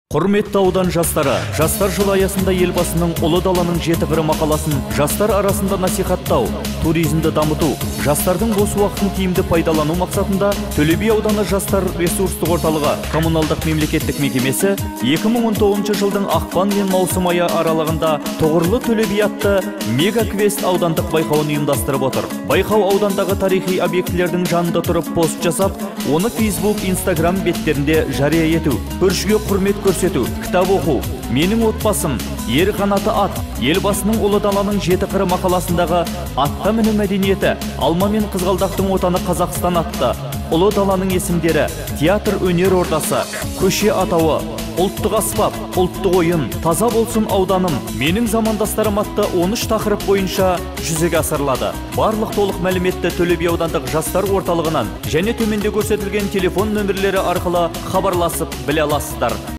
Құрметті аудан жастары, Жастар жылы аясында Елбасының Ұлы даланың жеті қыры мақаласын жастар арасында насихаттау, туризмді дамыту, жастардың бос уақытын тиімді пайдалану мақсатында Төле би ауданы Жастар ресурстық орталығы коммуналдық мемлекеттік мекемесі 2019 жылдың ақпан мен маусым айы аралығында Тұғырлы Төле би атты мега квест аудандық байқауын ұйымдастырып отыр. Байқау аудандағы тарихи объектілердің жанында тұрып пост жасап, оны Facebook, Instagram беттерінде жария ету, көршіге құрмет көрсету, кітап оқу, менің отбасым, ер қанаты ат, Елбасының Ұлы даланың жеті қыры мақаласындағы атқа міну мәдениеті, алма мен қызғалдақтың отаны Қазақстан атты, Ұлы даланың есімдері, театр өнер ордасы, көше атауы, ұлттық аспап, ұлттық ойын, таза болсын ауданым, менің замандастарым атты 13 тақырып бойынша жүзеге асырылады. Барлық толық мәліметті Төле би аудандық жастар орталығынан және төменде көрсетілген телефон нөмірлері арқылы хабарласып біле аласыздар.